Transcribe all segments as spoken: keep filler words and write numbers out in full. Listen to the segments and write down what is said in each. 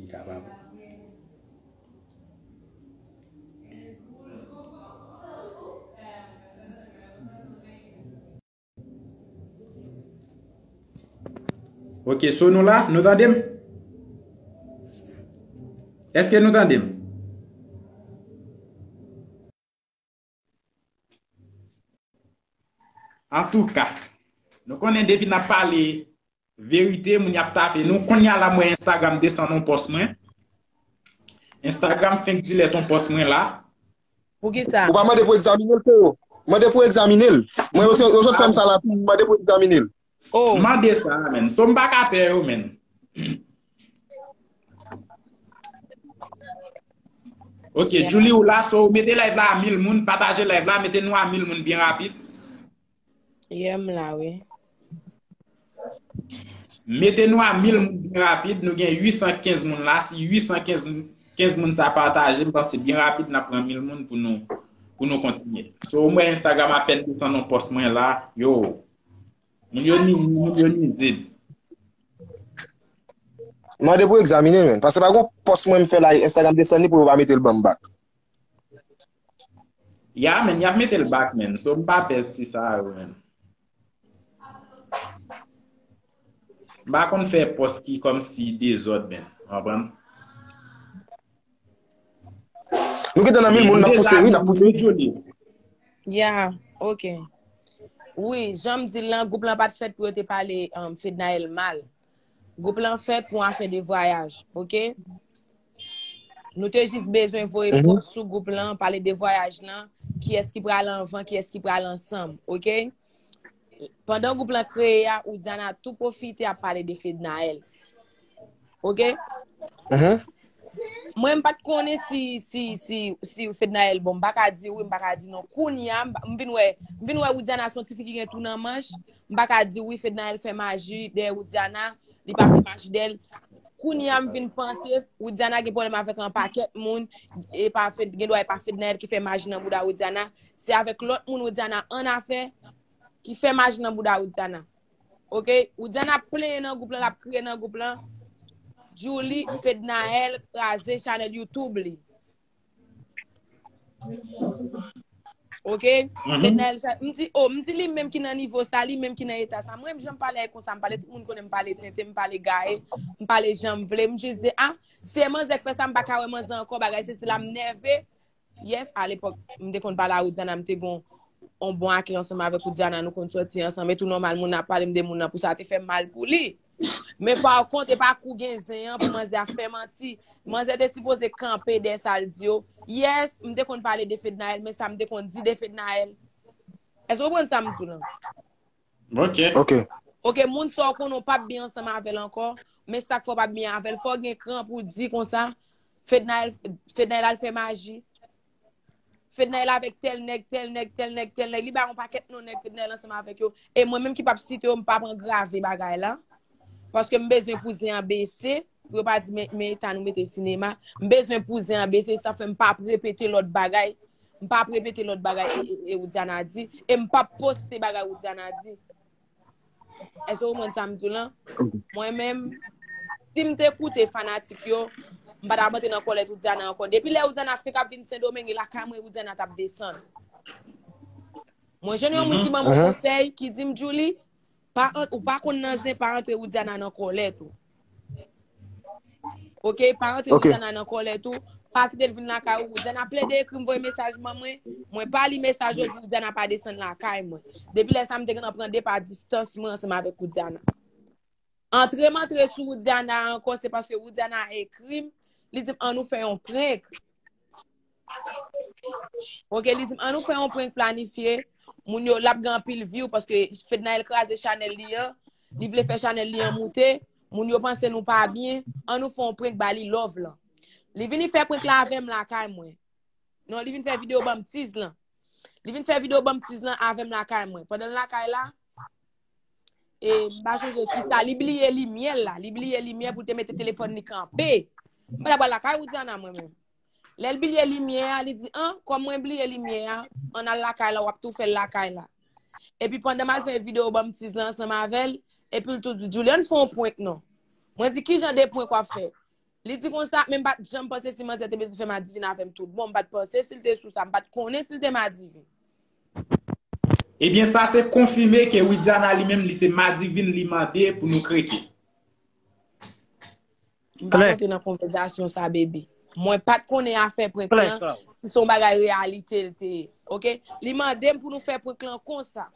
Li kapab. Ok, so nou la, nou tande m? Èske nou tande m? Antouka, nou konnen depi n ap pale verite, moun y ap tape nou. Kounye a la, m wè Instagram desann yon pòs mwen. Instagram fenk delete yon pòs mwen la. Poukisa? Ou pa mande pou egzamine l, P O. Mande pou egzamine l. Mwen, yo, yo sot fè m sa la tou, mande pou egzamine l. Oh. Mande sa, menn. So, m pa ka pè yo, menn. Ok, Julie, ou la, so, mete live la a mil moun, pataje live la, mete nou a mil moun byen rapid. Yeah, m la, wi. Mete nou a mil moun byen rapid, nou gen uit san kenz moun la, si uit san kenz, kenz moun sa pataje, m panse byen rapid n ap pran mil moun pou nou, pou nou kontinye. So, m wè Instagram apèn desann yon pòs mwen la, yo. Moun yo ni, moun yo nizib. Mande pou egzamine, menn. Paske pa gon pòs mwen m fè la, Instagram desann li pou yo pa mete l ban m back. Ya, menn, y ap mete l back, menn. So, m pa pè ti sa yo, menn. M pa konn fè pòs ki kòmsi dezòd, menn. Ou konprann? Nou gentan nan mil moun, n ap pouse, wi, n ap pouse. Ya, ok. Wi, jan m di l lan, gwoup lan pa t fèt pou yo te pale, um, Fednaelle mal. Gwoup lan fèt pou afè de vwayaj, ok? Nou te jis bezwen voye pòs sou gwoup lan, pale de vwayaj lan, kiyès ki pral anvan, kiyès ki pral ansanm, ok? Pandan gwoup lan kreye a, Widiana tou pwofite ap pale de Fednaelle. Ok? Mwen, m pa t konnen si, si, si, si Fednaelle bon. M pa ka di wi, m pa ka di non. Kounye a, m, m vin wè, m vin wè Widiana se yon tifi ki gen tou nan manch. M pa ka di wi, Fednaelle fè maji dèyè Widiana. Li pa fè maji dèyè l. Kounye a, m vin panse, Widiana gen pwoblèm avèk yon pakèt moun. E pa Fed, gen dwa e pa Fednaelle ki fè maji nan bouda Widiana. Se avèk lòt moun Widiana annafè ki fè maji nan bouda Widiana. Ok? Widiana ap plenyen nan gwoup lan, l ap kriye nan gwoup lan. Djouly, Fednaelle kraze chanèl YouTube li. Ok? Fednaelle, cha- m di, oh, m di li menm ki nan nivo sa, li menm ki nan eta sa. Mwen, m janm pale konsa, m pale, tout moun konnen m pale tenten, m pale gaye, m pale jan m vle, m jis di, ah, se manzè k fè sa, m pa ka wè manzè ankò, bagay se sila, m nève. Yes, alepòk, m te konn pale a Widiana, m te gon on bon akèy ansanm avèk Widiana, nou konn sòti ansanm, e tou nòmal, moun ap pale m de moun nan, pou sa te fè m mal pou li. Men pa kont, e pa kou gen zen an pou manzè a fè manti. Manzè te sipoze kanpe dèyè sa l di yo. Yes, m te konn pale de Fednaelle, men sa m te konn di de Fednaelle. Èske w konprann sa m di w lan? Ok. Ok. Ok, moun sa w konnen w p ap byen ansanm avè l ankò, men sa k fè w p ap byen avè l, fò w gen kran pou w di konsa, Fednaelle, Fednaelle al fè maji. Fednaelle avèk tèl nèg, tèl nèg, tèl nèg, tèl nèg. Li bay yon pakèt non nèg Fednaelle ansanm avèk yo. E mwen menm ki p ap site yo, m p ap angrave bagay la. Paske m bezwen pou zen an bese. Pou yo pa di, men, men eta nou mete sinema. M bezwen pou zen an bese, sa fè m p ap repete lòt bagay. M p ap repete lòt bagay e, e, e Widiana di. E m p ap poste bagay Widiana di. Èske w konprann sa m di w lan? Mwen menm, si m te koute fanatik yo, m pa t ap antre nan kòlèt Widiana ankò. Depi lè Widiana fenk ap vin Sendomeng, e lakay mwen Widiana t ap desann. Mwen jwenn yon moun ki ban m yon konsèy, ki di m, Djouly, pa ant-, ou pa konn nan zen, pa antre Widiana nan kòlèt ou. Ok, pa antre Widiana nan kòlèt ou. Pa kite l vin lakay ou. Widiana plede ekri m, voye mesaj ban mwen. Mwen pa li mesaj yo pou Widiana pa desann lakay mwen. Depi lè sa, m te gentan pran de pa distans mwen ansanm avèk Widiana. Antre m antre sou Widiana ankò, se paske Widiana ekri m, li di m, an nou fè yon prank. Ok, li di m, an nou fè yon prank planifye. Moun yo, l ap gen anpil view paske Fednaelle kraze chanèl li an. Li vle fè chanèl li an moute. Moun yo panse nou pa byen. An nou fè yon prank ba li love lan. Li vini fè prank la avè m lakay mwen. Non, li vin fè videyo ban m tiz lan. Li vin fè videyo ban m tiz lan avè m lakay mwen. Pandan l lakay la, e m pa sonje kisa, li bliye limyè l la. Li bliye limyè pou l te mete telefòn li kanpe. M pa t ap pral lakay Widiana mwen menm. Lè l bliye limyè a, li di, an, kòm mwen bliye limyè a, ann al lakay la, w ap tou fè l lakay la. Epi pandan m al fè videyo ban m tiz lan ansanm avè l, epi l tou di, Djouly, ann fè yon prank non. Mwen di, ki jan de prank w ap fè? Li di konsa, men m pa t janm panse si manzè te bezwen fè madivin avè m tout bon. M pa t panse si l te sou sa. M pa t konnen si l te madivin. Ebyen, sa se konfime ke Widiana li menm, li se madivin li mande pou nou kreke. M pa rantre nan konvèsasyon sa, bebe. Mwen pa t konnen afè prank lan, si se yon bagay reyalite l te ye. Oke? Li mande m pou nou fè prank lan konsa.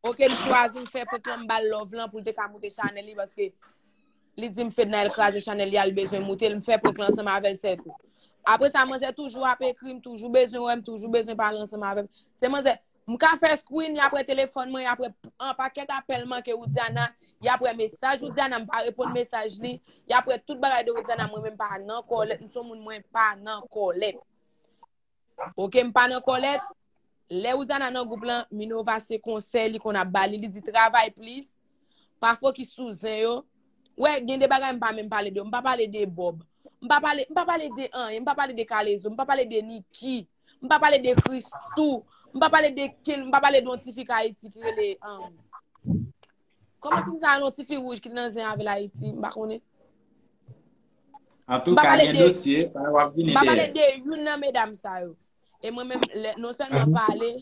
Oke, m chwazi m fè prank lan, m ba l love lan pou l te ka moute chanèl li, paske li di m Fednaelle kraze chanèl li a, l bezwen moute l, m fè prank lan ansanm avè l, sètou. Apre sa, manzè toujou ap ekri m, toujou bezwen wè m, toujou bezwen pale ansanm avè m. Se manzè, m ka fè screen, y ap wè telefòn mwen, y ap wè an pakèt apèl manke Widiana, y ap wè mesaj Widiana, m pa reponn mesaj li, y ap wè tout bagay de Widiana, mwen menm pa nan kòlèt, m se yon moun mwen pa nan kòlèt. Oke, m pa nan kòlèt. Lè Widiana nan gwoup lan, Minova se konsèy li konn ap ba li, li di travay plis, pa fokis sou zen yo. Wè, gen de bagay m pa menm pale de yo, m pa pale de Bob. M pa pale, m pa pale de anyen, m pa pale de Kalezo, m pa pale de Niki, m pa pale de Christoo, m pa pale de Ken, m pa pale de yon ti fi k Ayiti ki rele um, kòman ti fi sa, yon ti fi wouj ki te nan zen avè l Ayiti, m pa konnen. Antouka, gen dosye, sa yo ap vini dèyè. M pa pale de youn nan medam sa yo. E mwen menm, non sèlman pale,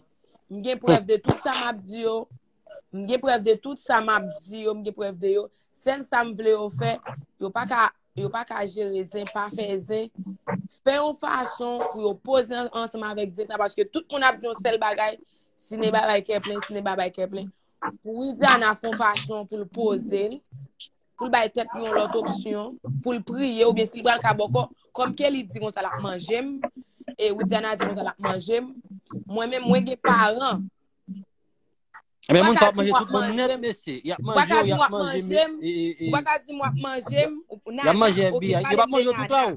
m gen prèv de tout sa m ap di yo, m gen prèv de tout sa m ap di yo, m gen prèv de yo. Sèl sa m vle yo fè, yo pa ka, yo pa ka jere zen, pa fè zen. Fè yon fason pou yo poze ansanm avèk zen sa, paske tout moun ap di yon sèl bagay, si ne babay kè plen, si ne babay kè plen. Pou Widiana fè yon fason pou l poze l, pou l bay tèt li yon lòt opsyon, pou l priye, oubyen si l pral ka bòkò, kòm ke li di konsa l ap manje m, e Widiana di konsa l ap manje m, mwen menm mwen gen paran. Ebyen, moun sa ap manje tout moun nèt, mesye. Y ap manje w, y ap manje m. Ou pa ka di m w ap manje m. Y ap manje F B I. Yo p ap manje w tout la, ou.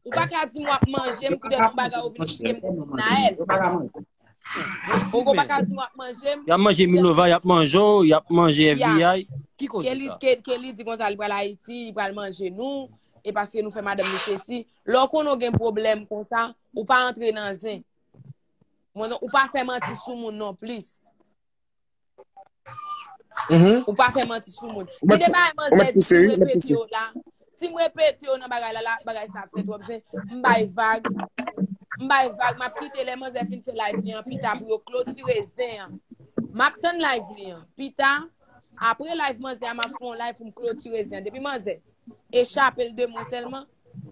Ou pa ka di m w ap manje m, poutèt yon bagay ou vin kite m Naël. Ou pa ka di m w ap manje m. Y ap manje Minova, y ap manje w, y ap manje F B I. Ki koze sa? Kelly di konsa li pral Ayiti, li pral manje nou, e paske nou fè madanm li sesi. Lè w konnen w gen pwoblèm konsa, ou pa antre nan zen. Ou pa fè manti sou moun non plis. Ou pa fè manti sou moun. Gen de bagay manzè di, si m repete yo la, si m repete yo nan bagay la, la bagay sa ap fè twòp zen. M bay vag, m bay vag, m ap kite lè manzè fin fè live li an pita pou yo klotire zen an. M ap tann live li an. Pita, apre live manzè a, m ap fè yon live pou m klotire zen an. Depi manzè echape l de mwen sèlman,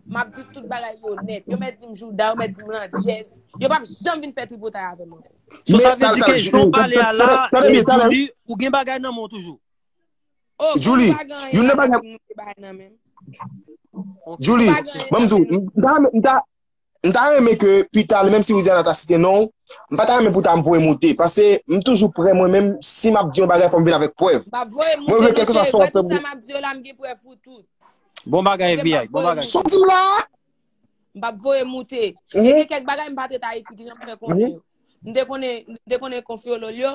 m ap di tout bagay yo nèt. Yo mèt di m Jouda, yo mèt di m Landjèz. Yo p ap janm vin fè tripotay avè m ankò. So sa vle di ke jan w pale a la, Julie, ou gen bagay nan men w toujou? Oh, Julie, youn nan bagay. Julie, ban m di w, m ta, m ta, M ta renmen ke pita, menm si Widiana ta site non w, m pa ta renmen pou ta voye moute. Paske m toujou prè mwen menm, si m ap di yon bagay, fò m vin avèk prèv. Mwen vle kèlkeswa sa w ap fè m. Bon bagay, F B I. Bon bagay. Sa w di m la a? M p ap voye moute. E gen kèk bagay m pa t ret Ayiti ki jan m fè konnen yo. M te konnen, m te konnen konfyolol yo.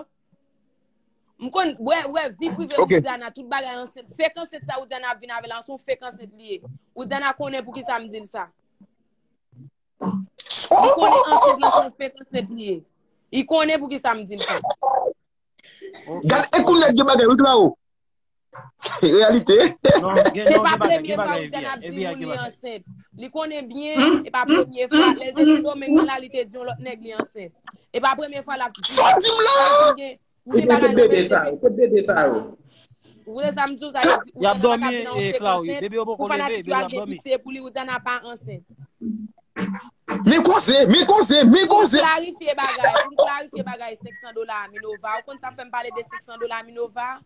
M konn, wè, wè, vi prive Widiana, tout bagay ansent. Fake ansent sa Widiana ap vin avè la, se yon fake ansent li ye. Widiana konnen poukisa m di l sa. Li konnen ansent lan se yon fake ansent li ye. Li konnen poukisa m di l sa. Gad, e kounye a gen bagay wi Claro. Reyalite. Se pa premye fwa Widiana ap di moun li ansent. Li konnen byen, e pa premye fwa. Lè l te Sendomeng nan la, li te di yon lòt nèg li ansent. E pa premye fwa l ap di. Sa w di m la? Ou gen bagay nan men w. Kote bebe sa yo? Ou wè sa m di w sa, yo di Widiana pa ka vin nan yon fake ansent pou fanatik yo al gen pitye pou li, Widiana pa ansent. Men koze, men koze, men koze. Pou m klarifye bagay, pou m klarifye bagay senk san dola a Minova. Ou konn sa fè m pale de senk san dola a Minova?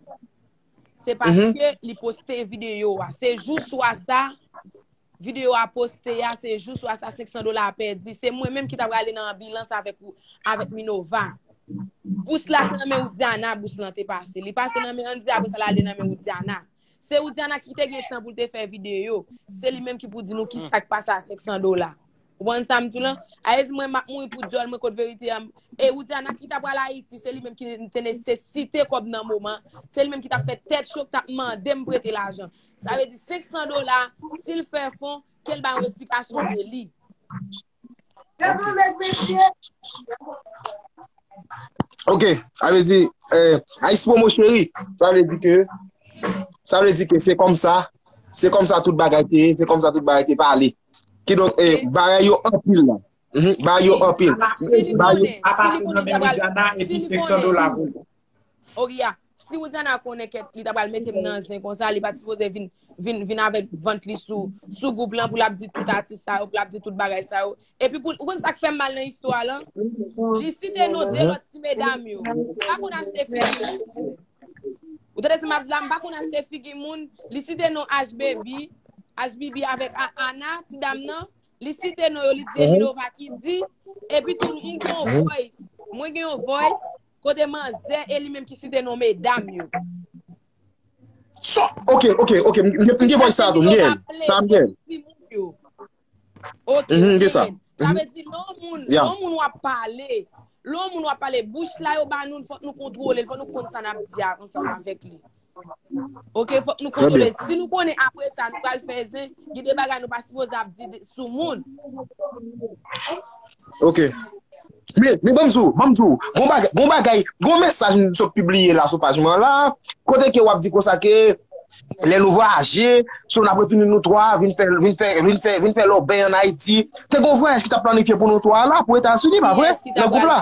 Se paske li poste videyo a. Se jou swa sa, videyo a poste a, se jou swa sa senk san dola a pèdi. Se mwen menm ki ta prale nan anbilans avèk ou, avèk Minova. Bous la se nan men Widiana, bous lan te pase. Li pase nan men Andy, apre sa l ale nan men Widiana. Se Widiana ki te gen tan pou l te fè videyo. Se li menm ki pou di nou kisa k pase a senk san dola. Ou konprann sa m di w lan? Ayez mwen m ap mouri pou dyòl mwen kot verite a. E Widiana ki ta pral Ayiti, se li menm ki te nesesite kòb nan moman. Se li menm ki t ap fè tèt cho, ki t ap mande m prete lajan. Sa vle di senk san dola, si l fè fon, ke l bay yon esplikasyon de li. Ok, sa vle di, eh, Ice Promo cheri, sa vle di ke, sa vle di ke se kòmsa, Se kòmsa tout bagay te ye, se kòmsa tout bagay te pale. Kidonk, eh, bagay yo anpil la. Mhm, bagay yo anpil. Si li konnen, si li konnen li ta pral, si li konnen. Oria, si Widiana konnen kèt li ta pral mete m nan zen konsa, li pa t sipoze vin, vin, vin avèk vant li sou, sou gwoup lan pou l ap di tout atis sa yo, pou l ap di tout bagay sa yo. Epi pou, ou konn sa k fè m mal nan istwa lan? Li site non de lòt ti medam yo. M pa konn achte figi moun. Ou tande sa m ap di la? M pa konn achte figi moun. Li site non H Baby, H B B avèk A-, Ana, ti dam nan. Li site non yo, li di Eminova ki di. Epi tou, m gen yon voice. Mwen gen yon voice kote manzè e li menm ki site non medam yo. So, ok, ok, ok. M, m, m gen voice sa tou, m gen. Sa m gen. Ok, m gen. Sa vle di, lè yon moun, lè yon moun w ap pale, lè yon moun w ap pale, bouch la yo ba nou, fòk nou kontwole l, fòk nou konn sa n ap di a ansanm avèk li. Ok, fòk nou kontwole l. Si nou konnen apre sa, nou pral fè zen, gen de bagay nou pa sipoze ap di sou moun. Ok. Men, men ban m di w, ban m di w, gon bagay, gon bagay, gon mesaj m sot pibliye la sou paj mwen la, kote ke w ap di konsa ke lè nou vwayaje, so n ap retounen nou twa, vin fè, vin fè, vin fè, vin fè lòbèy ann Ayiti. Te gon vwayaj ki t ap planifye pou nou twa la, pou Etazini, pa vre? Nan gwoup la.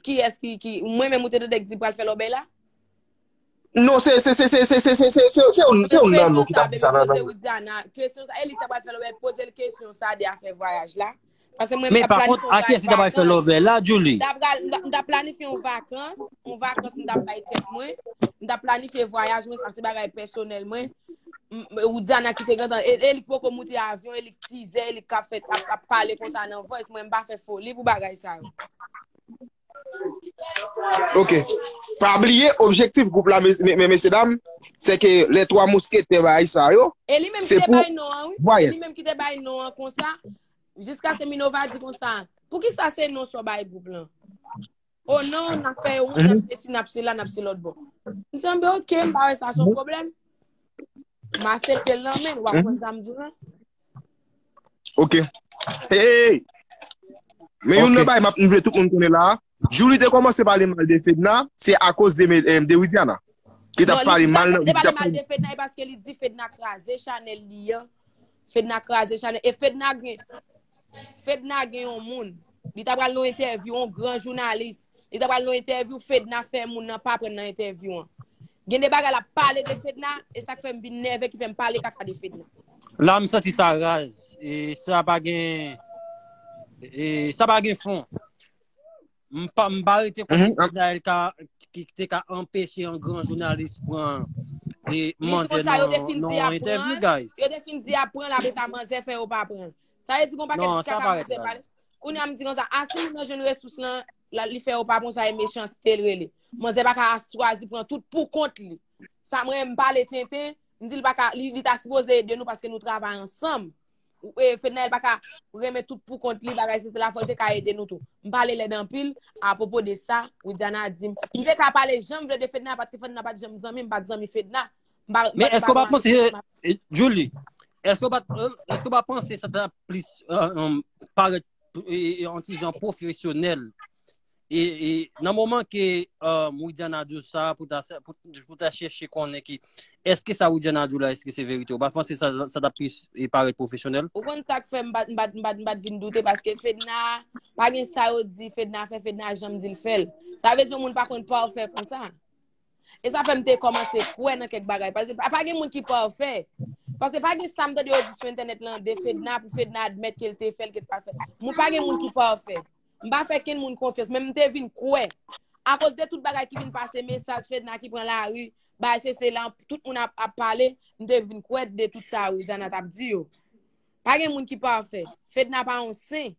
Kiyès ki, ki, mwen menm ou te tande k di pral fè lòbèy la? Non, se, se, se, se, se, se, se, se, se, se, se youn nan nou ki t ap di sa nan, nan. Kesyon sa, e li t ap pral fè lòbèy, poze l kesyon sa de afè vwayaj la. Paske mwen, m t ap planifye yon vakans. Men pa kont, a kiyès li t ap pral fè lòbèy la, Julie? M t ap pral, m t ap, m t ap planifye yon vakans, yon vakans m t ap bay tèt mwen. M t ap planifye vwayaj mwen, sa se bagay pèsonèl mwen. M, m, Widiana ki te gentan, e, e li k poko moute avyon, e li k tizè, e li k ap fè, ap, ap pale konsa nan voice, mwen m pa fè foli pou bagay sa yo. Ok. Pa bliye, objektif gwoup la, mes-, mes-, mes-, mesye dam, se ke lè twa mousketè bagay sa yo, se pou vwayaj. E li menm ki te bay non an, wi. E li menm ki te bay non an konsa. Jiskaske Minova di konsa, poukisa se non sa w bay gwoup lan? O non, n ap fè yo wont, n ap sesi, n ap sela, n ap se lòt bò. M sanble ok, m pa wè sa se yon pwoblèm. M aksepte l nan men l, w ap konn sa m di w lan. Ok. Hey! Men youn nan bagay m ap, m vle tout moun konnen la, Julie te kòmanse pale mal de Fedna, se akoz de, de Widiana. Ki t ap pale mal nan. Li te pale mal de Fedna, e paske li di Fedna kraze chanèl li an. Fedna kraze chanèl. E Fedna gen, Fedna gen yon moun. Li ta pral nan yon entèvyou, yon gran jounalis. Li ta pral nan yon entèvyou, Fedna fè moun nan pa pran nan entèvyou an. Gen de bagay l ap pale de Fedna, e sa k fè m vin nève ki fè m pale kaka de Fedna. La, m santi sa raz. E sa pa gen, e sa pa gen fon. M pa, m pa rete kwè se Fedna ki te ka anpeche yon gran jounalis pran e manzè nan yon entèvyou, guys. Yo te fin di ap pran l, apre sa manzè fè yo pa pran l. Sa vle di gon pakèt kaka manzè pale. Kounye a m di konsa, a si moun nan jwenn resous lan, li fè yo pa pran sa, e mechanste l rele. Manzè pa ka chwazi pran tout pou kont li. Sa mwen, m pale tenten, m di l pa ka, li, li ta sipoze ede nou paske nou travay ansanm. Fednaelle pa ka renmen tout pou kont li, bagay se sela, fò l te ka ede nou tou. M pale lèd anpil apwopo de sa, Widiana di m. M te ka pale jan m vle de Fedna, paske Fedna pa t janm zanmi m, m pa t zanmi Fedna. Men èske w pa panse, Julie, èske w pa, èske w pa panse sa ta plis parèt yon ti jan pwofesyonèl? E, e nan moman ke Widiana di w sa, pou ta, pou, pou ta chèche konnen ki, èske sa Widiana di w la, èske se verite? Ou pa panse sa, sa t ap plis parèt pwofesyonèl? Ou konn sa k fè m pa t, m pa t, m pa t, m pa t vin doute, paske Fedna, pa gen sa yo di Fedna fè, Fedna janm di l fè l. Sa vle di yon moun pa konn pafè konsa. E sa fè m te kòmanse kwè nan kèk bagay. Paske pa, pa gen moun ki pafè. Paske pa gen sa m tande yo di sou entènèt lan de Fedna, pou Fedna admèt ke l te fè l, ke l pa fè l. Moun pa gen moun ki pafè. M pa fè kenn moun konfyans, men m te vin kwè. Akoz de tout bagay ki vin pase, mesaj Fedna ki pran lari, bagay se sela, tout moun ap, ap pale, m te vin kwè de tout sa Widiana t ap di yo. Pa gen moun ki pafè. Fedna pa yon sen.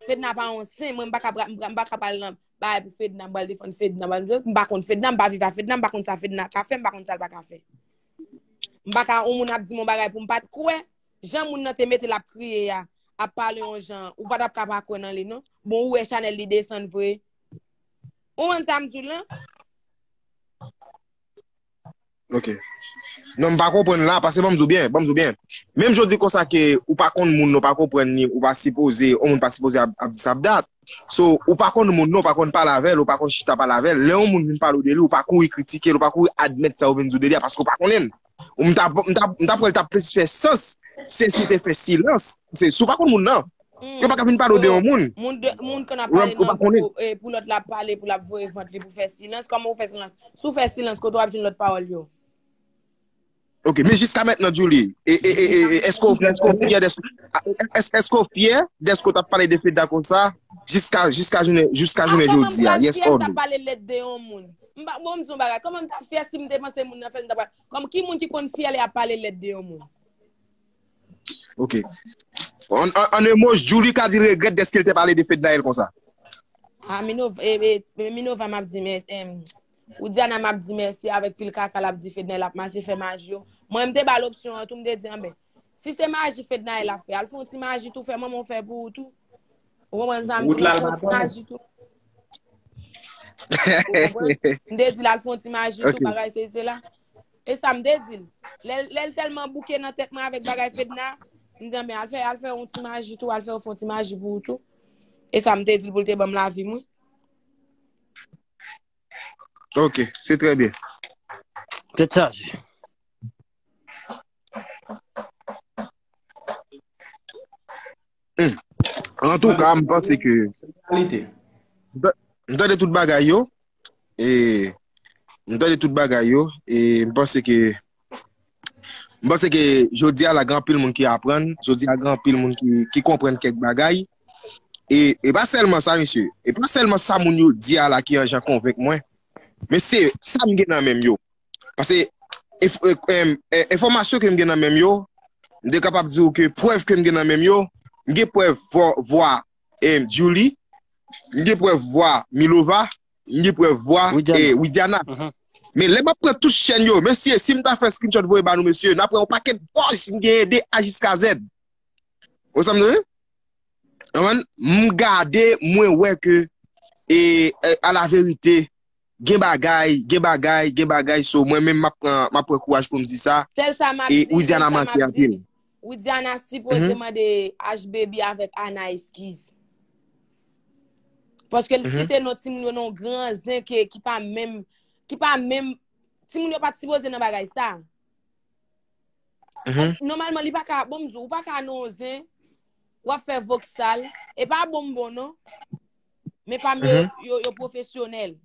Fedna pa yon sen, mwen m pa ka, m pa ka pral nan bagay pou Fedna, m pral defann Fedna, m pa konn Fedna, m pa viv a Fedna, m pa konn sa Fedna ka fè, m pa konn sa l pa ka fè. M pa ka, yon moun ap di m yon bagay pou m pa t kwè, jan moun nan te mete l ap kriye a, ap pale yon jan, ou pa t ap ka pa kwè nan li non. Bon, ou wè chanèl li desann vre. Ou konn sa m di w lan? Ok. Non, m pa konprann la, paske ban m di w byen, ban m di w byen. Menm jan w di konsa ke ou pa konn moun, ou pa konprann li, ou pa sipoze, yon moun pa sipoze ap, ap di sa ap dat. So, ou pa konn moun non, ou pa konn pale avè l, ou pa konn chita pale avè l. Lè yon moun vin pale w de li, ou pa kouri kritike l, ou pa kouri admèt sa yo vin di w de li a, paske ou pa konnen l. Ou m ta, m ta, m ta pral ta plis fè sans, se si w te fè silans. Se, si w pa konn moun nan, yo pa ka vin pale w de yon moun. Moun de, moun kan ap pale nan pou, eh, pou lòt la pale, pou l ap voye vant li pou fè silans. Kòman ou fè silans? Si w fè silans, kote w ap jwenn lòt pawòl yo? Ok, men jiska mentnan, Julie, e, e, e, e, e, èske w, èske w fyè dèske, èske, èske w fyè dèske w t ap pale de Fedna konsa jiska, jiska jounen, jiska jounen jodi a? Yes or no? Kòman m pral fyè m t ap pale lèd de yon moun? M pa, bon, m di yon bagay, kòman m t ap fyè si m te panse moun nan fè l, m t ap pral, kòm ki moun ki konn fyè lè ap pale lèd de yon moun? Ok. An, an, an de mo, Julie ka di l regrèt dèske l te pale de Fednaelle konsa. Ah, Minova, e, e, Minova m ap di, men, em, Widiana m ap di mèsi avèk pil kaka l ap di Fednaelle ap mache fè maji yo. Mwen, m te ba l opsyon an tou, m te di, anben, si se maji Fednaelle ap fè, al fè yon ti maji tou, fè manman w fè pou ou tou. Ou konprann sa m di w, al fè yon ti maji tou. Ou konprann? M te di l al fè yon ti maji tou, bagay se, se la. E sa m te di l. Lè, lè l tèlman bouke nan tèt mwen avèk bagay Fedna, m di, anben, al fè, al fè yon ti maji tou, al fè, fè yon ti maji pou ou tou. E sa m te di l pou l te ban m lavi m, wi. Ok, se trè byen. Tèt chaje. Hmm. Antouka, m panse ke m ta-, m tande tout bagay yo, e m tande tout bagay yo, e m panse ke, m panse ke jodi a la, gen anpil moun ki aprann, jodi a, gen anpil moun ki, ki konprann kèk bagay, e, e pa sèlman sa, mesye, e pa sèlman sa moun yo di a la ki an jan konvenk mwen, men se sa m gen nan men m yo. Paske enf-, e, em, e, enfòmasyon ke m gen nan men m yo, m te kapab di w ke prèv ke m gen nan men m yo, m gen prèv vwa, vwa, em, Julie, m gen prèv vwa Milova, m gen prèv vwa, Widiana. E, Widiana. Mhm. Men lè m ap pran tout chèn yo, mesye, si m ta fè screenshot voye ba nou, mesye, n ap wè yon pakèt vòs m genyen de A jiska Z. Ou sa m di? Konprann? M gade, mwen wè ke, e, e, a la verite, gen bagay, gen bagay, gen bagay, so mwen menm m ap pran, m ap pran kouraj pou m di sa. Sèl sa m ap di, sèl sa m ap di, Widiana sipoze mande H-Baby avèk Ana eskiz. Paske l site non timoun yo nan yon gran zen ke, ki pa menm, ki pa menm, timoun yo pa t sipoze nan bagay sa. Paske nòmalman, li pa ka, bon, m di w, ou pa ka nan yon zen, w ap fè voksal, e pa bon m bon non, men pa m yo, yo, yo pwofesyonèl.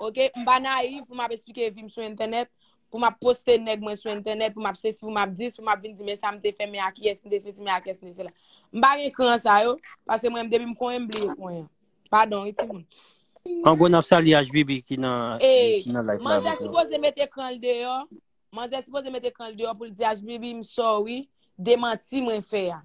Ok, m pa nayiv pou m ap esplike vi m sou entènèt, pou m ap poste nèg mwen sou entènèt, pou m ap sesi, pou m ap dis, pou m ap vin di, men sa m te fè, men a kiyès m te sesi, men a kiyès m te sela. M pa gen kran sa yo, paske mwen, depi m konyen, m bliye konyen. Padon, wi, timoun. An gwo, n ap salye H-Baby ki nan, ki nan live la avèk nou. Manzè sipoze mete kran l deyò. Manzè sipoze mete kran l deyò pou l di H-Baby, m sorry de manti mwen fè a.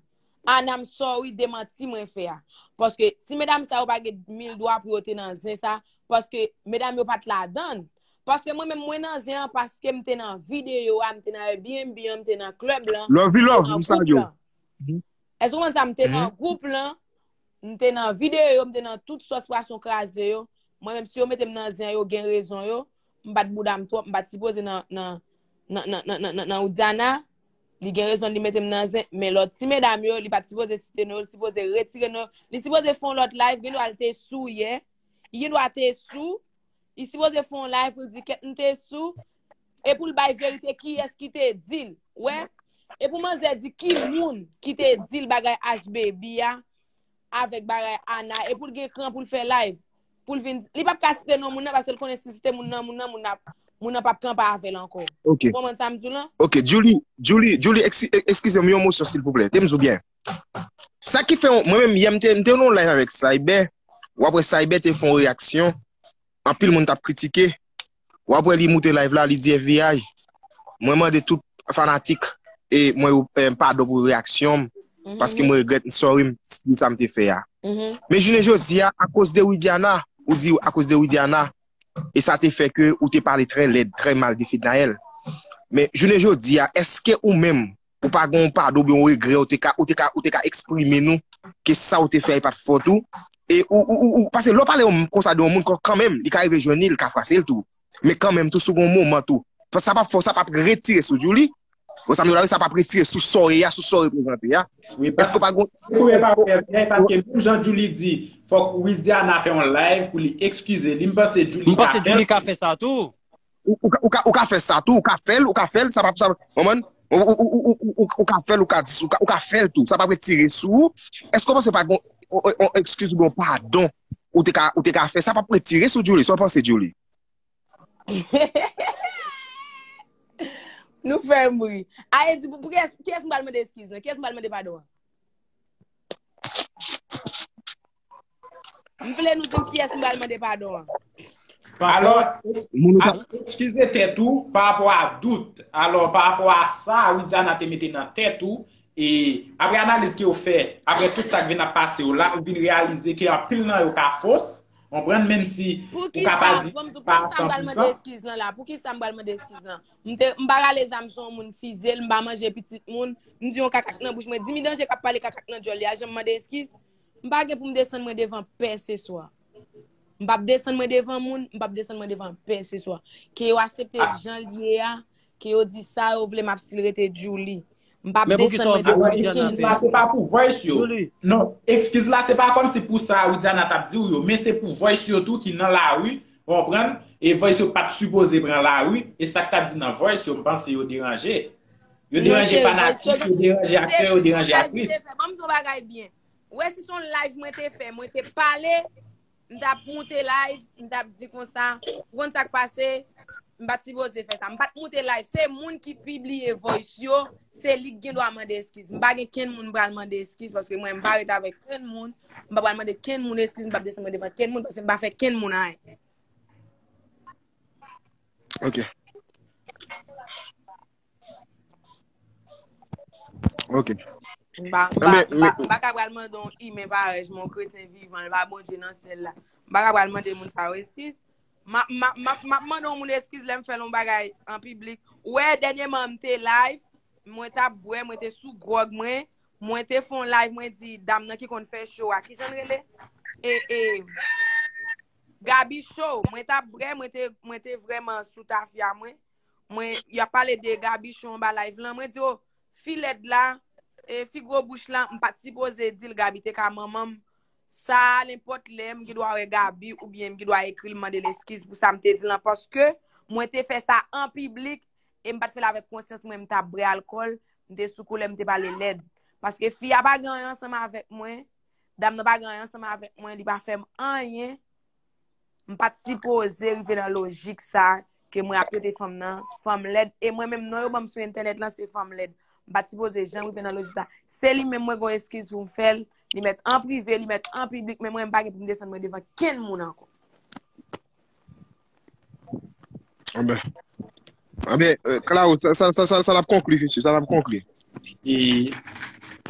Ana, m sorry de manti mwen fè a. Paske ti medam sa yo pa gen mil dwa pou yo te nan zen sa, paske medam yo pa t ladan l. Paske mwen menm, mwen nan zen an paske m te nan videyo a, m te nan Airbnb an, m te nan club lan, m te nan gwoup lan. Èske w konprann sa? M te nan gwoup lan, m te nan videyo yo, m te nan tout sòs pwason kraze yo. Mwen menm, si yo mete m nan zen an, yo gen rezon yo. M bat bouda m twòp, m pa t sipoze nan, nan, nan, nan, nan, nan, nan, nan Widiana. Li gen rezon li mete m nan zen, men lòt ti medam yo, li pa t sipoze site non yo, li sipoze retire non yo. Li sipoze fè yon lòt live, gendwa l te sou yè. Li gendwa te sou. Li sipoze fè yon live pou l di kèt m te sou. E pou l bay verite kiyès ki te di l. Wè? E pou manzè di ki moun ki te di l bagay H-Baby a, avèk bagay Ana, e pou l gen kran pou l fè live. Pou l vin, li p ap ka site non moun nan, paske l konnen si l site moun nan, moun nan, moun nan, moun nan p ap kanpe avè l ankò. Ok. Ou konprann sa m di w lan? Ok, Julie, Julie, Julie, eksi-, e-, eskize m, yon mosyon, silvouplè. Te m di w byen. Sa ki fè, mwen menm, yè, m te, m te nan yon live avèk Cyber. W ap wè Cyber te fè yon reyaksyon. Anpil moun t ap kritike. W ap wè li moute live la, li di F B I, mwen mande tout fanatik e mwen yo, eh, padon pou reyaksyon m, paske mwen regrèt, m sorry m, si sa m te fè a. Men jounen jodi a, akoz de Widiana, ou di akoz de Widiana, e sa te fè ke ou te pale trè lèd, trè mal de Fednaelle. Men jounen jodi a, èske ou menm, ou pa gen yon padon oubyen yon regrè, ou te ka, ou te ka, ou te ka eksprime nou ke sa ou te fè a, e pa t fòt ou? E ou, ou, ou, ou, paske lè w pale yon, konsa de yon moun, kan, kanmenm, li ka rive jwenn li, li ka frase l tou. Men kanmenm tou, si w gen yon moman tou, sa p ap fè, sa p ap retire sou Julie. Bon, sa m di w la, sa p ap retire sou sa w ye a, sou sa w reprezante a. Wi, èske w pa gon... Se premye pa w fè, paske menm jan Julie di, fòk Widiana fè yon live pou li eskize li. M panse Julie ka fè l. M panse Julie ka fè sa tou. ou, ou, ou ka, ou ka fè sa tou, ou ka fè l, ou ka fè l, sa pa, sa, konprann? Ou, ou, ou, ou, ou, ou, ou ka fè l, ou ka di, ou ka, ou ka fè l tou, sa p ap retire sou ou. Èske w panse pa gon, on, on, on ekskiz oubyen yon padon ou te ka, ou te ka fè, sa p ap retire sou Djouly, sa w panse, Djouly? Nou fè m ri. Aye di, pou, pou kiyès, kiyès m pral mande eskiz lan? Kiyès m pral mande padon an? M vle nou di m kiyès m pral mande padon an. Alò, eskize tèt ou pa rapò a dout. Alò, pa rapò a sa Widiana te mete nan tèt ou, e apre analiz ke w fè, apre tout sa k vin ap pase w la, ou vin reyalize ke anpil nan yo ka fos, konprann, menm si ou ka pa di pa san pou san. Eskiz lan la? Poukisa m pral mande eskiz lan? M te, m pa rale zam sou yon moun fize l, m pa manje pitit moun. M di yon kakak nan bouch mwen, di mi danje k ap pale kakak nan djòl li a, janm mande eskiz. M pa gen pou m desann mwen devan pèseswa. M p ap desann mwen devan moun, m p ap desann mwen devan pèseswa. Ke yo aksepte jan l ye a, ke yo di sa yo vle, m ap still rete Djouly. M p ap desann mwen devan pèseswa. Eskiz la se pa pou voice yo. Non, eskiz la se pa kòmsi pou sa Widiana t ap di w yo, men se pou voice yo tou ki nan lari, w konprann? E voice yo pa t sipoze pran lari, e sa k t ap di nan voice yo, m panse yo deranje. Yo deranje fanatik, yo deranje aktè, yo deranje aktris. Ban m di w bagay byen. Ou wè si se yon live mwen te fè, mwen te pale, m t ap moute live, m t ap di konsa, ou konn sa k pase, m pa t sipoze fè sa. M pa t moute live, se moun ki pibliye voice yo, se li k gen dwa mande eskiz. M pa gen kenn moun m pral mande eskiz, paske mwen m pa ret avèk kenn moun, m pa pral mande kenn moun eskiz, m p ap desann mwen devan kenn moun, paske m pa fè kenn moun anyen. Ok. Ok. M pa, m pa, m pa, m pa ka pral mande yon imen parèy, yon kreten vivan, l pa Bondye nan syèl la. M pa ka pral mande moun sa yo eskiz. M ap, m ap, m ap, m ap mande yon moun eskiz lè m fè yon bagay an piblik. Ou wè, dènyèman, m te live, mwen t ap bwè, mwen te sou gwòg mwen, mwen te fè yon live, mwen di dam nan ki konn fè cho a, kijan l rele? E, e, Gaby Show, mwen t ap bwè, mwen te, mwen te vrèman sou tafya mwen. Mwen, y ap pale de Gaby Show anba live lan. Mwen di, o, fi lèd la, e, fi gwo bouch la, m pa t sipoze di l Gaby te ka manman m. Sa, nenpòt lè, m gen dwa wè Gaby oubyen m gen dwa ekri l mande l eskiz pou sa m te di lan, paske mwen te fè sa an piblik e m pa t fè l avèk konsyans mwen, m t ap bwè alkòl, m te sou koulè, m te pale lèd. Paske fi a pa gen anyen ansanm avèk mwen, dam nan pa gen anyen ansanm avèk mwen, li pa fè m anyen. M pa t sipoze rive nan lojik sa ke mwen ap trete fanm nan fanm lèd. E mwen menm non yo ban m sou entènèt lan se fanm lèd. M pa t sipoze janm rive nan lojik sa. Se li menm mwen gon eskiz pou m fè l. Li mèt an prive, li mèt an piblik, men mwen m pa gen pou m desann mwen devan kenn moun ankò. Anben, anben, Claro, sa, sa, sa, sa, sa n ap konkli, mesye, sa n ap konkli. E,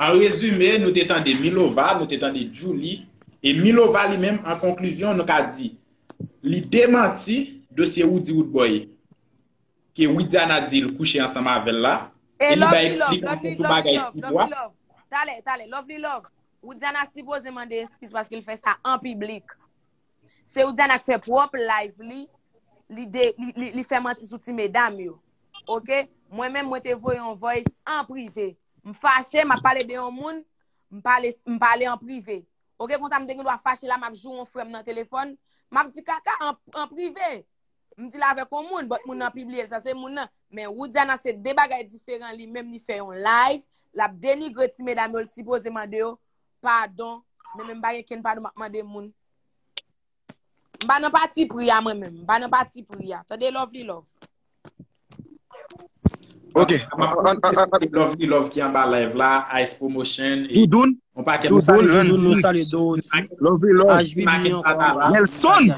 an rezime, nou te tande Milova, nou te tande Djouly, e Milova li menm, an konklizyon, nou ka di, li demanti dosye Roody Roodboy ke Widiana di l kouche ansanm avè l la, e li bay eksplikasyon sou bagay tibwa. Talè, talè, Lovely Love. Widiana sipoze mande eskiz paske l fè sa an piblik. Se Widiana k fè pwòp live li, li, de, li, li, li fè manti sou ti medam yo. Oke? Mwen menm, mwen te voye yon voice an prive. M fache, m ap pale de yon moun, m pale, m pale an prive. Oke, konsa m te gen dwa fache la, m ap joure yon frè m nan telefòn, m ap di kaka an, an prive. M di l avèk yon moun, but moun nan pibliye l, sa se moun nan. Men Widiana se de bagay diferan, li menm li fè yon live, l ap denigre ti medam yo, l sipoze mande yo padon, men menm m pa gen kenn padon m ap mande moun. M pa nan pati pri a mwen menm, m pa nan pati pri a. Tande Lovely Love. Ok. Lovely Love ki anba live la, Ice Promotion, e Doudoun, yon pakèt Doudoun, Doudoun, nou salye Dorothy, Lovely Love, H B B ankò, Nelson,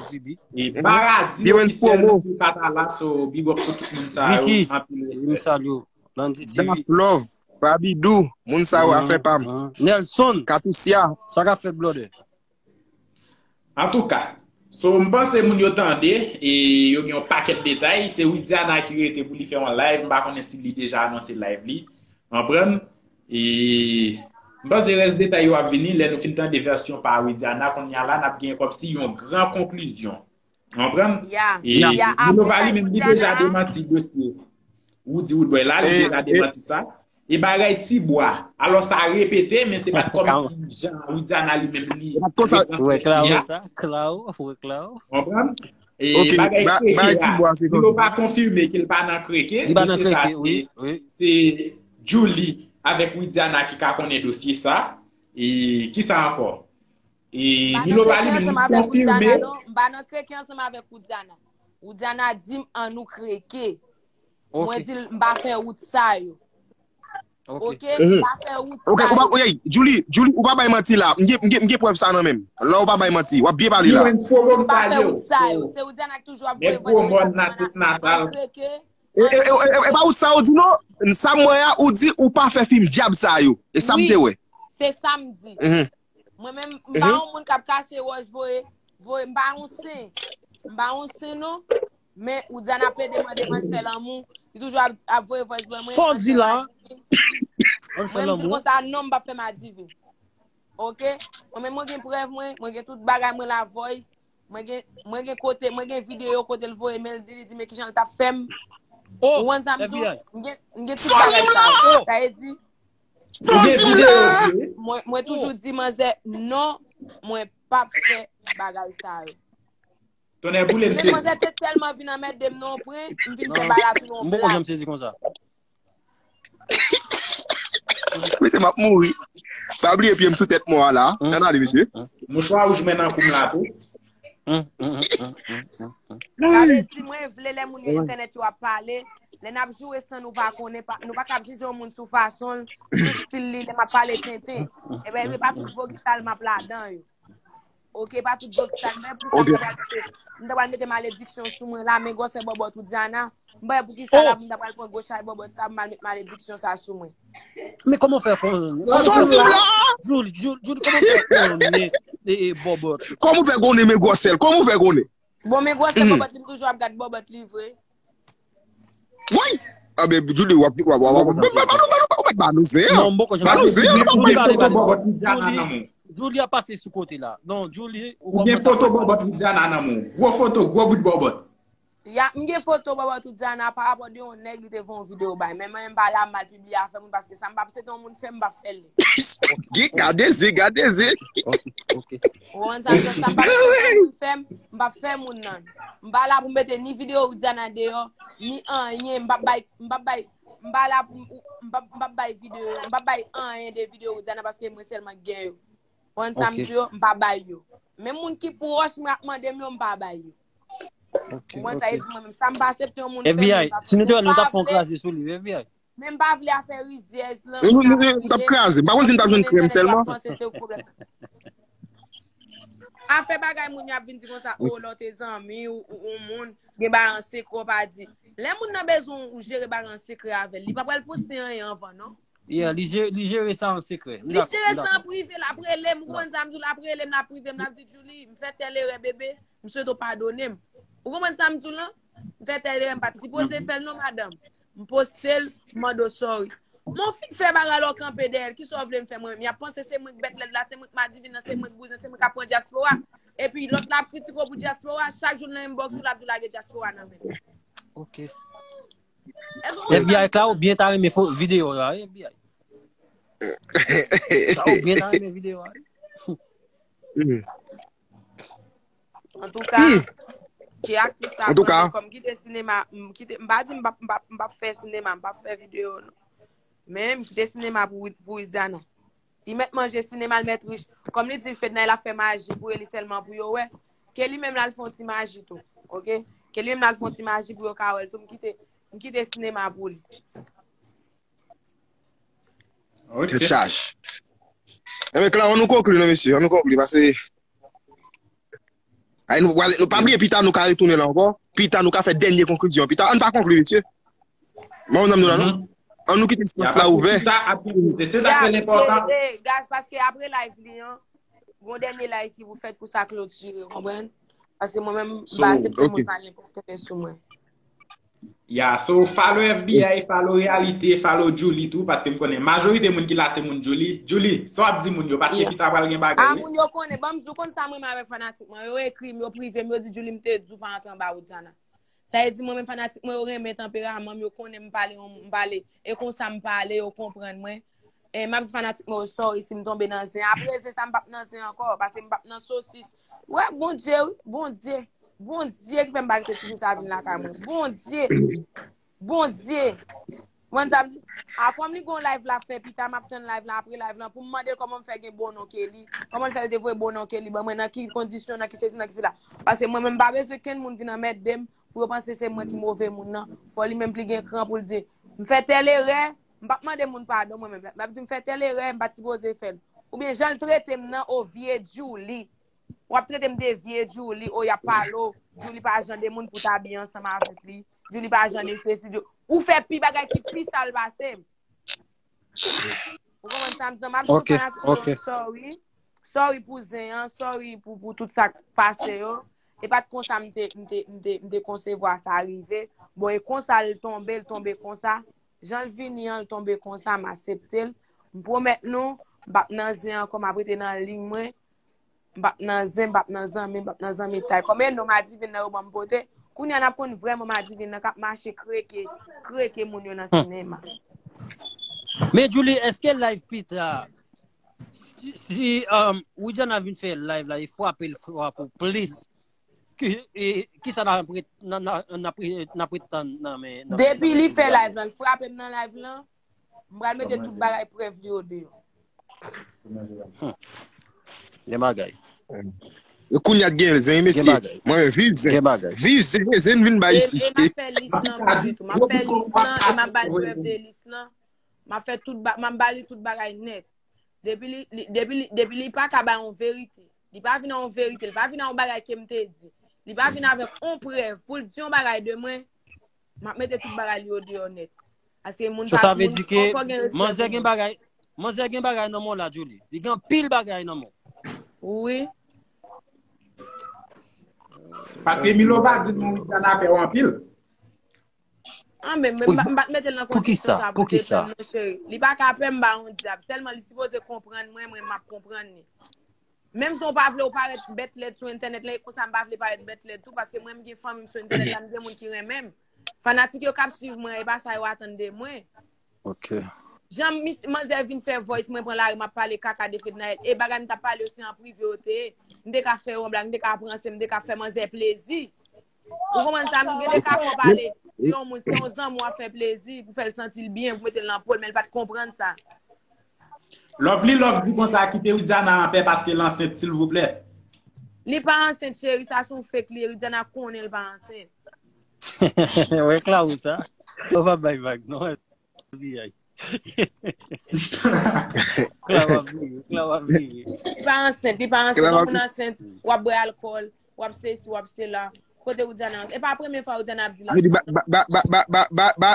e Paradis Officiel, Mesye Patala, so big up pou tout moun sa yo, anpil respè. Dap Love, Babidou, moun sa yo afè pa m. Nelson, Katousya, sa k ap fèt, brother? Antouka, so m panse moun yo tande e yo gen yon pakèt detay. Se Widiana ki rete pou li fè yon live. M pa konnen si li deja anonse live li. Konprann? E m panse rès detay yo ap vini lè nou fin tande vèsyon pa Widiana. Kounye a la, n ap gen kòmsi yon gran konklizyon. Konprann? E Milova li menm, li deja demanti dosye Roody Roodboy la, li deja demanti sa. E bagay tibwa. Alò sa repete, men se pa t kòmsi jan Widiana li menm li. Ou wè Claro sa? Claro, ou wè Claro? Konprann? E, ok, bagay ba- kreke bagay a, Tibwa, se Milo konsa. Pa konfime ke l pa nan kreke, Li pa nan dosye sa kreke, se, wi, wi. Se Julie avèk Widiana ki ka konnen dosye sa. E kisa ankò? E, Milo pa li menm konfime. M pa nan kreke ansanm avèk Widiana, non. M pa nan kreke ansanm avèk Widiana. Widiana di m an nou kreke. Ok. Mwen di l m pa fè wout sa yo. Ok. Ok, m pa fè wout sa yo. Ok, ou pa, ey, Julie, Julie, ou pa bay manti la. M gen, m gen, m gen prèv sa nan men m. La, ou pa bay manti. W ap byen pale la. M pa fè wout sa yo. Se Widiana ki toujou ap voye voice message nan kreke. E, e, e, e, e pa ou sa ou di non? Sa m wè a, ou di ou pa fè fim dyab sa yo. E sa m te wè. Wi, se sa m di. Mhm. Mwen menm, m pa yon moun k ap kache wòch voye, voye, m pa yon sen. M pa yon sen non. Men Widiana ap plede mande m ann fè lanmou. Li toujou ap, ap voye voice voye mwen. Sa w di la? Ann fè lanmou. Mwen m di l konsa non, m p ap fè m adiven. Ok? Mwen menm mwen gen prèv mwen, mwen gen tout bagay mwen la voice. Mwen gen, mwen gen kote, mwen gen videyo kote l voye men l di, li di men kijan l t ap fè m. Ou konn sa m di w? M gen, m gen tout bagay sa yo. Sa vle di, mwen, mwen toujou di manzè non, mwen p ap fè bagay sa yo. Tonnè boule m sezi. Men manzè te tèlman vin anmède m nan yon pwen, m vin fè bagay la tou nan yon blag. M poko janm sezi konsa. Mesye, m ap mouri. Pa bliye pye m sou tèt mò a la. Ann ale, mesye. Mouchwa wouj mwen nan kou m la tou. Sa vle di, mwen vle lè moun yo entènèt yo ap pale, lè n ap joure san nou pa konnen, pa, nou pa kab jije yon moun sou fason l, sou stil li, lè m ap pale tenten. Ebyen, e pa tout vokisal m ap ladan yo. Ok, pa tout vokisal, men pou sa m ta pral mete, m ta pral mete malediksyon sou mwen la, men gwosè bòbòt ou Diana. M pa wè poukisa la pou m ta pral pran gwo chay bòbòt sa pou m al met malediksyon sa sou mwen. Men kòman w fè konnen? Sa w di la? Julie, Julie, Julie, kòman w fè konnen, e, e, bòbòt? Kòman w fè konnen men gwosè l? Kòman w fè konnen? Bon, men gwosè bòbòt li, m toujou ap gad bòbòt li vre. Woy! A ben, Julie, w ap, w ap, w ap, w ap, w ap, w ap, w ap ba nou zen an. Non, m poko janm. Ba nou zen an, nou pa konn pale, pale. Julie, Julie ap pase sou kote la. Non, Julie, ou gen foto bòbòt Widiana nan men w. Gwo foto, gwo bout bòbòt. Ya, m gen foto bòbòt Widiana pa rapò de yon nèg li te fè yon videyo bay. Men mwen, m pa la, m al pibliye afè moun paske sa m p ap, se te yon moun fè m, m p ap fè l. Gade zen, gade zen. Ok, ok. Ou konprann sa m di w, sa m p ap fè moun fè m, m p ap fè moun nan. M pa la pou m mete ni videyo Widiana deyò, ni anyen, m p ap bay, m p ap bay, m pa la pou m, m p ap, m p ap bay videyo, m p ap bay anyen de videyo Widiana paske mwen sèlman k gen yo. Ou konprann sa m di w, m pa bay yo. Menm moun ki pwòch mwen ap mande m yo, m pa bay yo. Ok, ou konprann sa, ok. E di mwen menm, sa m pa aksepte yon moun fè m, F B I, si nou te wè nou t ap fè yon kraze sou li, F B I. Men m pa vle afè rizyèz lan. Nou, nou, nou, nou t ap kraze. M pa konn si n t ap jwenn krèm sèlman. Afè bagay moun y ap vin di konsa, o, lè w te zanmi, ou, ou, ou moun, gen bagay an sekrè w pa di. Lè moun nan bezwen w jere bagay an sekrè avè l, li pa pral poste anyen anvan, non. Yeah, li jere, li jere sa an sekrè. Li jere sa an prive, l ap rele m, ou konprann sa m di w, l ap rele m, l ap prive m, l ap di, Julie, m fè tèl erè, bebe, m swete w padone m. Ou konprann sa m di w lan? M fè tèl erè, m pa t sipoze fè l non, madanm. M poste l, m mande w sorry. Men w fin fè bagay la, w kanpe dèyè l, kisa w vle m fè mwen menm? Y ap panse se mwen k bèt lèd la, se mwen k madivin nan, se mwen k bouzen, se mwen k ap pran dyaspora. Epi lòt la ap kritike w pou dyaspora, chak jou l nan inbox ou, l ap di w lage dyaspora nan men l. Ok. F B I, Claude byen ta renmen fo-, videyo a, wi, F B I. Claude byen ta renmen videyo a, wi. Antouka, ke aktris sa konn kòm kite sinema, m kite, m pa di m p ap, m p ap, m p ap fè sinema, m p ap fè videyo, non. Men m kite sinema pou, pou Widiana. Li mèt manje sinema, l mèt rich. Kòm li di l Fednaelle ap fè maji pou yo, li sèlman pou yo wè. Ke li menm l al fè yon ti maji tou. Ok? Ke li menm l al fè yon ti maji pou yo ka wè l tou. M kite, m kite sinema pou li. Ok. Tèt chaje. Enben, Claude, ann nou konkli, non, mesye. Ann nou konkli, paske Ay, nou, nou pa bliye, pita nou ka retounen la ankò. Pita nou ka fè dènye konklizyon. Pita, ann pa konkli, mesye. Mwen, nan nou la, non? Ann nou kite espas la ouvè. Pita ap dirije. Se sa k rele enpòtan. Guys, paske apre live li an, gon dènye live ki pou fèt pou sa klotire, konprann? Paske mwen menm, m pa aksepte moun pale nenpòt tenten sou mwen. Ya, so, follow F B I, follow Realite, follow Julie tou, paske m konnen majorite moun ki la se moun Julie. Julie, sa w ap di moun yo, paske pita pral gen bagay, wi. Moun yo konnen, ban m di w konn sa mwen menm avèk fanatik mwen. Yo ekri m, yo prive m, yo di Julie m te di w pa antre anba Widiana. Sa vle di mwen menm fanatik mwen yo renmen tanperaman m, yo konnen m pale, m pale. E konsa m pale, yo konprann mwen. E m ap di fanatik mwen yo sorry si m tonbe nan zen. Apre zen sa m p ap nan zen ankò, paske m p ap nan sosis. Wè, Bondye, wi, Bondye. Bondye ki fè m pa kite ti fi sa vin lakay mwen. Bondye. Bondye. Mwen sa m di, a kòm li gon live la fè pita, m ap tann live la, apre live la pou m mande l kòman m fè gen bon non ke li. Kòman l fè l te voye bon non ke li ban mwen, nan ki kondisyon, nan ki sesi, nan ki sela. Paske mwen menm m pa bezwen kenn moun vin anmède m pou yo panse se mwen ki move moun nan. Fò li menm li gen kran pou l di, m fè tèl erè, m p ap mande moun padon mwen menm. M ap di m fè tèl erè, m pa t sipoze fè l. Oubyen jan l trete m nan, o vye Djouly. W ap trete m de vye Djouly, o y ap pale w. Djouly pa jan de moun pou w ta byen ansanm avèk li. Djouly pa jan de sesi, Djou-, ou fè pi bagay ki pi sal pase m. Ou konprann sa m di? M ap di tout fanatik yo, sorry. Sorry pou zen an, sorry pou, pou tout sa k pase yo. E pa t konsa m te, m te, m te, m te konsevwa sa rive. Bon, e konsa l tonbe, l tonbe konsa. Jan l vini an, l tonbe konsa, m aksepte l. M pwomèt nou, m p ap nan zen ankò, m ap rete nan liy mwen. M p ap nan zen, m p ap nan zanmi, m p ap nan zanmitay. Kòm e non Madivin nan yo ban m pote, kounye a n ap konn vrè non Madivin nan k ap mache kreke, kreke moun yo nan sinema. Men Djouly, èske live pita, si, si um, Widiana vin fè live la, e frape l frape w plis, ki, e, kisa n ap ret-, n ap, n ap, n ap ret tann nan men, nan men, Depi li fè live lan, l frape m nan live lan, m pral mete tout bagay prèv li yo deyò. Gen bagay. Kounye a gen zen, mesye. Mwen menm, viv zen. Viv zen, zen vin bay isi. E m ap fè lis lan pou li tou. M ap fè lis lan, e m ap ba l prèv de lis lan. M ap fè tout, m ap ba li tout bagay nèt. Depi li, li, depi li, depi li pa ka bay yon verite. Li pa vin ak yon verite, li pa vin ak yon bagay ke m te di. Li pa vin avèk yon prèv pou l di yon bagay de mwen. M ap mete tout bagay li yo deyò nèt. Paske moun pa, moun fò gen respè. Manzè gen bagay, manzè gen bagay nan men w la, Djouly. Li gen anpil bagay nan men w. Wi. Paske Milo pa di non Widiana pè w anpil. An men, men m pa t mete l nan kondisyon sa pou te pè m non cheri. Li pa ka pè m ba yon dyab. Sèlman li sipoze konprann mwen, mwen m ap konprann li. Menm si w pa vle w parèt bèt lèd sou entènèt la, e konsa m pa vle parèt bèt lèd tou, paske mwen m gen fanmi m sou entènèt la, m gen moun ki renmen m. Fanatik yo k ap swiv mwen, e pa sa yo atann de mwen. Ok. Jan mis, manzè vin fè voice mwen pran lari, m ap pale kaka de Fednaelle. E bagay m t ap pale yo se an prive yo te ye. M te ka fè yon blag, m te ka ranse, m te ka fè manzè plezi. Ou konprann sa, m gen de ka pou pale de yon moun, se yon zanmi w ap fè plezi, pou fè l santi l byen, pou mete l nan po l, men l pa t konprann sa. Lovely Love di konsa, kite Widiana anpè paske l ansent, silvouplè. Li pa ansent, cheri, sa se yon fake li ye, Widiana konnen l pa ansent. Wè Claro sa. Ou pa bay vag non. Claro ap vire, Claro ap vire. Li pa ansent, li pa ansent. Yon moun ansent, w ap bwè alkòl, w ap sesi, w ap sela. Kote Widiana ansent? E pa premye fwa Widiana ap di l ansent.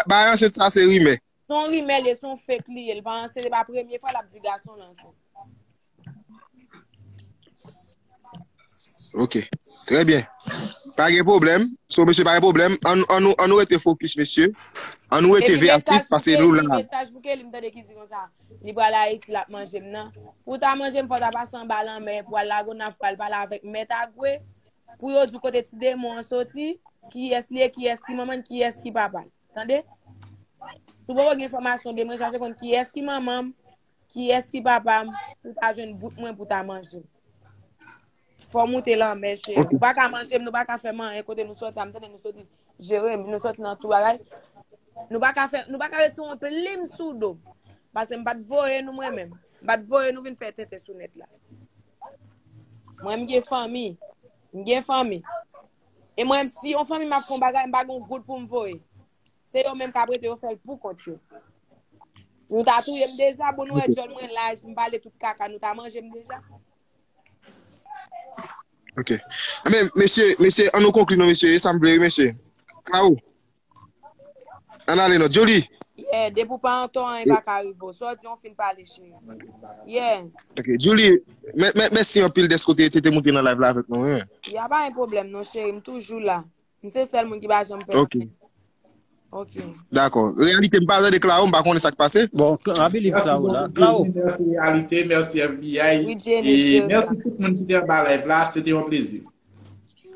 Ba ansent sa se rimè. Se yon rimè li ye, se yon fake li ye. Li pa ansent, e pa premye fwa l ap di gason l ansent. Ok. Trè byen. Pa gen pwoblèm. So, mesye, pa gen pwoblèm. An nou rete fokis, mesye. An nou rete veyatif, paske nou la. Mesaj pou Kelly, m tande ki di konsa. Li pral Ayiti, l ap manje m nan. Pou w ta manje m, fò w ta pase anba lanmè, pou w al Lagonav, pou w al pale avèk Mèt Agwe. Pou yo di w kote ti demon an soti, kiyès li ye, kiyès ki manman l, kiyès ki papa l. Tande? Si w poko gen enfòmasyon de mwen, chache konn kiyès ki manman m, kiyès ki papa m, pou w ta jwenn bout mwen pou w ta manje m. Fò w moute lanmè, cheri. Ou pa ka manje m, nou pa ka fè m anyen kote nou soti a, m tande nou soti Jeremi, nou soti nan tout bagay. Nou pa ka fè, nou pa ka retire yon plim sou do m. Paske m pa t voye nou mwen menm. M pa t voye nou vin fè tenten sou nèt la. Mwen, m gen fanmi. M gen fanmi. E mwen, si yon fanmi m ap fè yon bagay, m pa gen yon goud pou m voye. Se yo menm k ap rete yo fè l pou kont yo. Nou ta touye m deja, bon, nou wè djòl mwen laj, m pale tout kaka, nou ta manje m deja. Ok. Men, mesye, mesye, an nou konkli non, mesye, e sa m vle, wi, mesye. Claro. Ann ale non. Djouly. Yeah, depi w pa antò, anyen pa ka rive w. Sa w di, w fin pale, cheri. Yeah. Ok, Djouly, mèsi anpil dèske w te, te, te moute nan live la avèk nou, wi. Ya, pa gen pwoblèm non, cheri, m toujou la. M se sèl moun ki pa janm pè. Ok. Ok. Dakò. Reyalite, m pa tande Claro, m pa konnen sa k pase. Bon, I believe Claro la. Claro. Mèsi Reyalite, mèsi F B I. E mèsi tout moun ki te anba live la, se te yon plezi.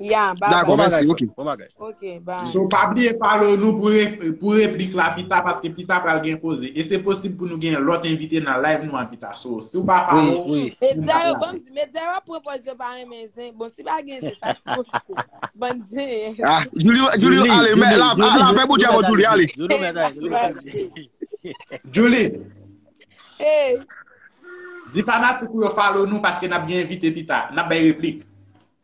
Ya, bye Dakò, bye. mèsi, ok. Bon bagay. Ok, bye. So, pa bliye follow nou pou, re, pou replik la pita, paske pita pral gen poze. E se posib pou nou gen lòt envite nan live nou an pita. So, si w pa follow, Wi. Medya yo, ban m di, medya yo ap pran pòz yo pa renmen zen. Bon, si pa gen zen, sa k poste. Bann zen. Ah, Julie, Julie, ale, mè la, la, la, fè bout avè Julie, ale. Julie, mèt ale, Julie, mèt ale. Julie, Hey. Di fanatik ou yo follow nou paske n ap gen envite pita. N ap bay replik.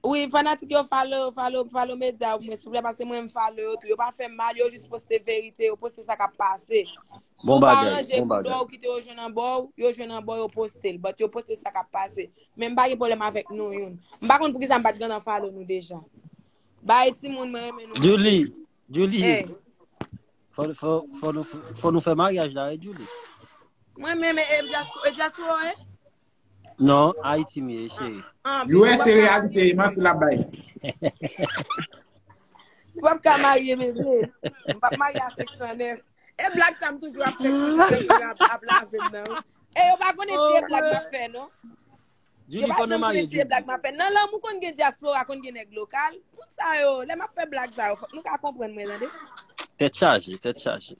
Wi, fanatik yo follow, follow, follow medya pou mwen, silvouplè, paske mwen m follow yo tou. Yo pa fè m mal, yo jis poste verite, yo poste sa k ap pase. Si Bon w pa bagay, ranje bon pou bagay. Dò ou kite yo jwenn anba w, yo jwenn anba w, yo poste l. But yo poste sa k ap pase. Men m pa gen pwoblèm avèk nou youn. M pa konn poukisa m pa t gentan follow nou deja. Bay timoun, mwen renmen nou. Julie, Julie, Hey. fò, fò, fò, nou, fò nou fè maryaj la, e Julie. Mwen menm e, e dyaspora, e dyaspora, e? Non, Ayiti m ye, cheri. Ah, U S m se pa reyalite, marye, manti l ap bay. M p ap ka marye, bebe. M p ap marye a senk san nèf. E blag sa m toujou ap fè pou ap, ap lave m nan. Wi. E yo pa konnen si e blag m ap fè, non. Yo Julie, pa fò nou janm marye, konnen si e Julie. Blag m ap fè. Nan lanmou konn gen dyaspora, konn gen nèg lokal. Moun sa yo, lè m ap fè blag sa yo, fòk nou ka konprann mwen, tande. Tèt chaje, tèt chaje.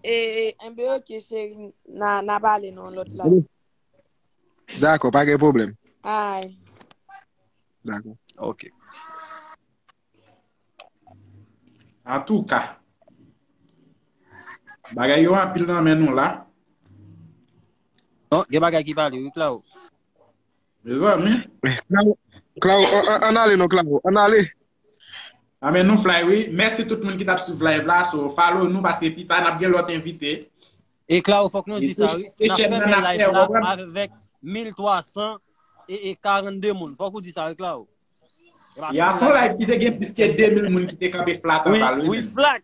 E, enben, ok, cheri, na, na pale non, lòt la. Dakò, pa gen pwoblèm. Ay. Dakò. Ok. Antouka, bagay yo anpil nan men nou la. Non, gen bagay ki pale, wi, Claro. Mezanmi. Claro, Claro, an, an, ann ale non, Claro. Ann ale. Anben, nou fly, wi. Mèsi tout moun ki t ap swiv live la. So, follow nou paske pita n ap gen lòt envite. E Claro, fòk nou di sa, wi. N ap fèmen live la Konprann? Avèk mil twa san e, e karannde moun. Fòk ou di sa, wi, Claro. Ya, son live ki te gen plis ke de mil moun ki te kanpe flat Wi, anba l, wi, wi. Flat.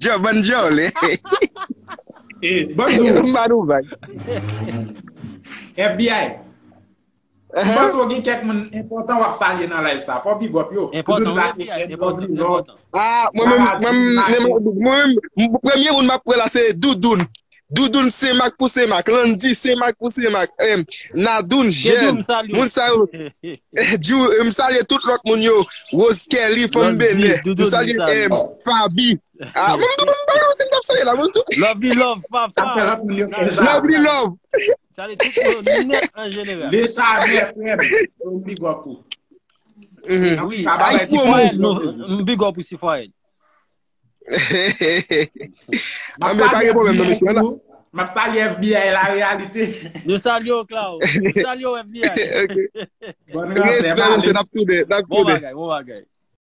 Djòl, bann djòl. E, bann djòl. M ba nou vag. F B I. M panse w gen kèk moun enpòtan w ap salye nan live sa. Fò big up yo. Enpòtan, Tout wi, la F B I, F M, enpòtan, Love. Enpòtan. Ah, mwen menm, mwen menm, mwen menm, m- premye moun m ap pran la se Doudoun. Doudoun Senmak pou Senmak, Landy Senmak pou Senmak, em, Nadoun Djou, Jèn, m salye. Moun sa yo, Djou, m salye tout lòt moun yo, Rose Kelly, Fanm Landy, Benè, m Doudoun, salye, m salye. em, Fabi. Ah, mwen m tou, mwen m pa konn si m t ap salye la, mwen m tou. Love li love, fa, fa. Sa fè lòt moun yo fè sa. Love li love. Salye tout moun nèt an jeneral. Le Chavè, frè m. Yo, big up ou. Mhm. Wi, Sa pa Ice bay Promo. Sifwael, nou, m big up pou Sifwael. Ah, men pa gen pwoblèm, non, mesye, la. M ap salye F B I la reyalite. Nou salye w, Claro. Nou salye w, F B I. Ok. Bonne rentrée, Respè, mesye, n ap tounen, n ap Bon tounen. Bagay, bon bagay.